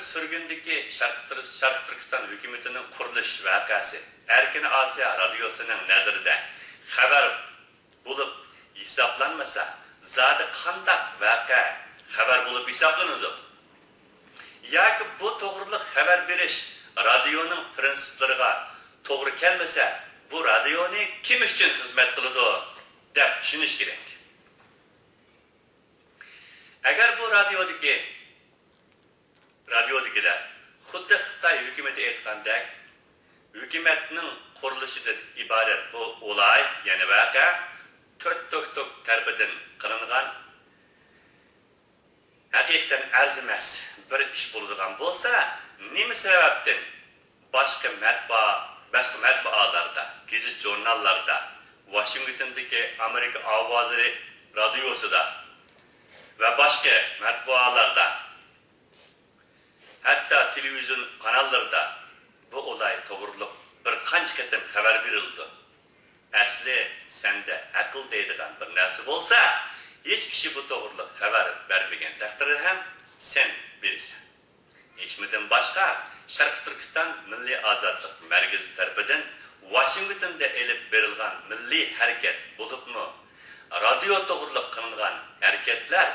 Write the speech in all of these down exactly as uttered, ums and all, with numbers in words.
سۈرگۈندىكى شەرقىي تۈر-، شەرقىي تۈركىستان ھۆكۈمىتىنىڭ قۇرۇلۇش ۋەقەسى ئەركىن ئاسىيا رادىيوسىنىڭ نەزىرىدە خەۋەر بولۇپ ھېسابلانمىسا، زادى قانداق ۋەقە خەۋەر بولۇپ ھېسابلىنىدۇ؟ ياكى بۇ توغرىلىق خەۋەر بېرىش رادىيونىڭ پىرىنسىپلىرىغا توغرا كەلمىسە، بۇ رادىيونى كىم ئۈچۈن خىزمەت قىلىدۇ دەپ چۈشىنىش كېرەك. ئەگەر بۇ رادىيودىكى، رادىيودىكىلەر خۇددى خىتاي ھۆكۈمىتى ئېيتقاندەك، ھۆكۈمەتنىڭ قۇرۇلۇشىدىن ئىبارەت بۇ ئولاي، يەنى ۋەقە تۆت توك توك تەرىپىدىن قىلىنغان ھەقىقەتەن ئەرزىمەس بىر ئىش بولىدىغان بولسا، نېمە سەۋەبتىن باشقا مەتبۇئا-، باشقا مەتبۇئالاردا، گېزىت-ژۇرناللاردا، ۋاشىنگتوندىكى ئامېرىكا ئاۋازى رادىيوسىدا ۋە باشقا مەتبۇئالاردا، ھەتتا تېلېۋىزىيون قاناللىرىدا بۇ ئولاي توغرۇلۇق بىر قانچە قېتىم خەۋەر بېرىلىدۇ. ئەسلى سەندە ئەقىل دەيدىغان بىر نەرسە بولسا، ھېچ كىشى بۇ توغرۇلۇق خەۋەر بەرمىگەن تەقدىردە ھەم سەن بېرىسەن. ھېچمىدىن باشقا، شەرقىي تۈركىستان مىللىي ئازادلىق مەركىزى تەرىپىدىن ۋاشىنگتوندا ئېلىپ بېرىلغان مىللىي ھەرىكەت، بولۇپمۇ رادىيو توغرۇلۇق قىلىنغان ھەرىكەتلەر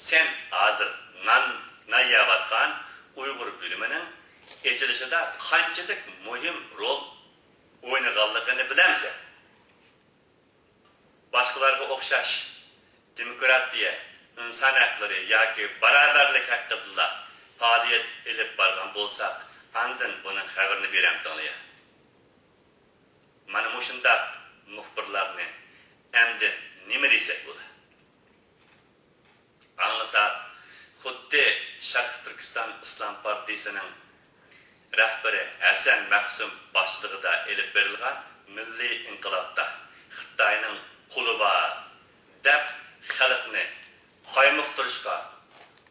سەن ھازىر نان، نان يەۋاتقان ئۇيغۇر بۆلۈمىنىڭ ئېچىلىشىدا قانچىلىك مۇھىم رول ئوينىغانلىقىنى بىلەمسەن؟ باشقىلارغا ئوخشاش دېموكراتىيە، ئىنسان ھەقلىرى ياكى باراۋەرلىك ھەققىدىلا پائالىيەت ئېلىپ بارغان بولساق، ئاندىن بۇنىڭ خەۋىرىنى بېرەمتىڭلار؟ مانا مۇشۇنداق مۇخبىرلارنى ئەمدى نېمە دېسەك بولار؟ ئاڭلىساق، خۇددى شەرقىي تۈركىستان ئىسلام پارتىيىسىنىڭ رەھبىرى ھەسەن مەخسۇم باشچىلىقىدا ئېلىپ بېرىلغان مىللىي ئىنقىلابتا خىتاينىڭ قولى بار دەپ خەلقنى قايمۇقتۇرۇشقا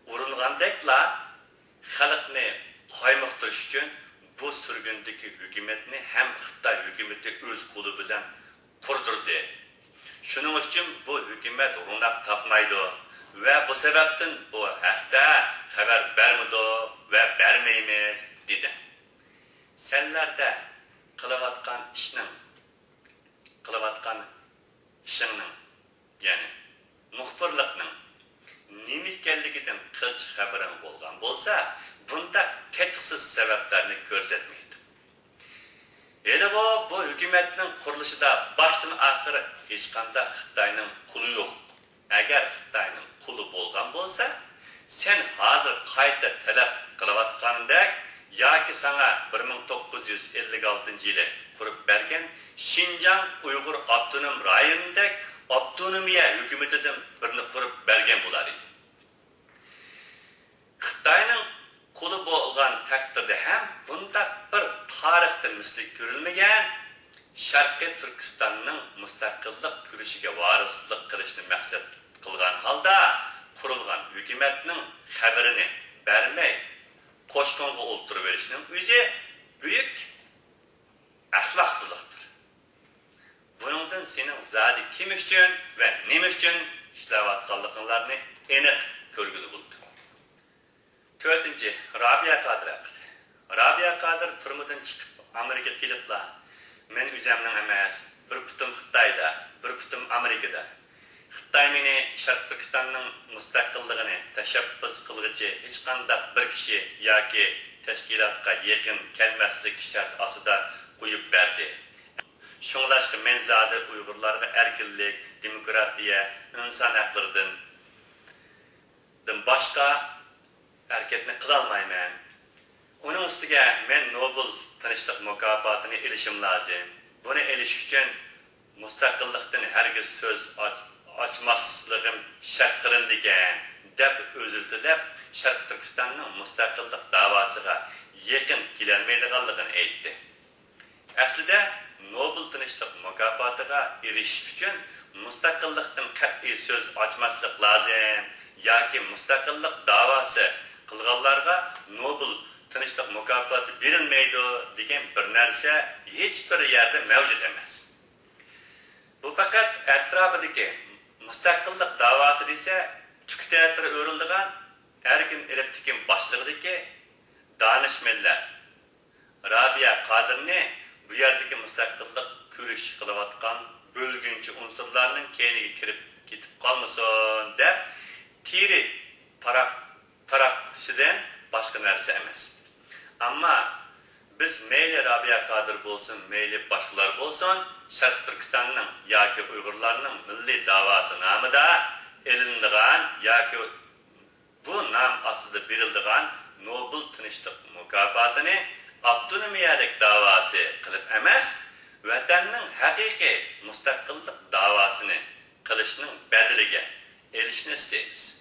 ئۇرۇنغاندەكلا، خەلقنى قايمۇقتۇرۇش ئۈچۈن بۇ سۈرگۈندىكى ھۆكۈمەتنى ھەم خىتاي ھۆكۈمىتى ئۆز قولى بىلەن قۇردۇردى. شۇنىڭ ئۈچۈن بۇ ھۆكۈمەت روناق تاپمايدۇ ۋە بۇ سەۋەبتىن بۇ ھەقتە خەۋەر بەرمىدۇ ۋە بەرمەيمىز، دېدى. سەنلەردە قىلىۋاتقان ئىشنىڭ، قىلىۋاتقان ئىشىڭنىڭ، يەنى مۇخبىرلىقنىڭ نېمە ئىكەنلىكىدىن قىلچە خەۋىرىڭ بولغان بولسا، بۇنداق تېتىقسىز سەۋەبلەرنى كۆرسەتمەيتتىڭ. ھېلىغۇ بۇ ھۆكۈمەتنىڭ قۇرۇلۇشىدا باشتىن ئاخىر ھېچقانداق خىتاينىڭ قولى يوق. ئەگەر خىتاينىڭ قولى بولغان بولسا، سەن ھازىر قايتا تەلەپ قىلىۋاتقاندەك ياكى ساڭا بىر مىڭ توققۇز يۈز ئەللىك ئالتىنچى يىلى قۇرۇپ بەرگەن شىنجاڭ ئۇيغۇر ئاپتونوم رايونىدەك ئاپتونومىيە ھۆكۈمىتىدىن بىرنى قۇرۇپ بەرگەن بولار ئىدى. خىتاينىڭ قولى بولغان تەقدىردە ھەم بۇنداق بىر تارىختا مىسلى كۆرۈلمىگەن شەرقىي تۈركىستاننىڭ مۇستەقىللىق كۈرىشىگە ۋارىسلىق قىلىشنى مەقسەت قىلغان ھالدا قۇرۇلغان ھۆكۈمەتنىڭ خەۋىرىنى بەرمەي، قوشقۇنغا ئولتۇرۇۋېلىشنىڭ ئۆزى بۈيۈك ئەخلاقسىزلىقتۇر. بۇنىڭدىن سېنىڭ زادى كىم ئۈچۈن ۋە نېمە ئۈچۈن ئىشلەۋاتقانلىقىڭلارنى ئېنىق كۆرگىلى بولىدۇ. تۆتىنچى، رابىيە قادىر ھەققىدە. رابىيە قادىر تۈرمىدىن چىقىپ ئامېرىكىغا كېلىپلا، مەن ئۆزەمنىڭ ئەمەس، بىر پۇتۇم خىتايدا، بىر پۇتۇم ئامېرىكىدا. خىتاي مېنى شەرقىي تۈركىستاننىڭ مۇستەقىللىقىنى تەشەببۇس قىلغۇچى ھېچقانداق بىر كىشى ياكى تەشكىلاتقا يېقىن كەلمەسلىك شەرتى ئاستىدا قويۇپ بەردى. شۇڭلاشقا مەن زادى ئۇيغۇرلارغا ئەركىنلىك، دېموكراتىيە، ئىنسان ھەقلىرىدىن، دىن باشقا ھەرىكەتنى قىلالمايمەن. ئۇنىڭ ئۈستىگە مەن نوبېل تىنچلىق مۇكاپاتىنى ئېلىشىم لازىم. بۇنى ئېلىش ئۈچۈن مۇستەقىللىقتىن ھەرگىز سۆز ئاچ-، ئاچماسلىقىم شەرت قىلىنىدىكەن، دەپ ئۆزرە تىلەپ، شەرقىي تۈركىستاننىڭ مۇستەقىللىق داۋاسىغا يېقىن كېلەلمەيدىغانلىقىنى ئېيتتى. ئەسلىدە، نوبېل تىنچلىق مۇكاپاتىغا ئېرىشىش ئۈچۈن مۇستەقىللىقتىن قەتئىي سۆز ئاچماسلىق لازىم ياكى مۇستەقىللىق داۋاسى قىلغانلارغا نوبېل تىنچلىق مۇكاپاتى بېرىلمەيدۇ دېگەن بىر نەرسە ھېچبىر يەردە مەۋجۇت ئەمەس. بۇ پەقەت ئەتراپىدىكى مۇستەقىللىق داۋاسى دېسە، تۈك تەتۈر ئۆرۈلىدىغان ئەركىن ئېلىپتىكىن باشچىلىقىدىكى دانىشمەنلەر رابىيە قادىرنى بۇ يەردىكى مۇستەقىللىق كۈرىشى قىلىۋاتقان بۆلگۈنچى ئۇنسۇرلارنىڭ كەينىگە كىرىپ كېتىپ قالمىسۇن دەپ تېرە تاراق تاراقلىشىدىن باشقا نەرسە ئەمەس. ئەمما بىز مەيلى رابىيە قادىر بولسۇن، مەيلى باشقىلار بولسۇن، شەرقىي تۈركىستاننىڭ ياكى ئۇيغۇرلارنىڭ مىللىي داۋاسى نامىدا ئېلىنىدىغان ياكى بۇ نام ئاستىدا بېرىلىدىغان نوبېل تىنچلىق مۇكاپاتىنى ئاپتونومىيەلىك داۋاسى قىلىپ ئەمەس، ۋەتەننىڭ ھەقىقىي مۇستەقىللىق داۋاسىنى قىلىشنىڭ بەدىلىگە ئېلىشنى ئىستەيمىز.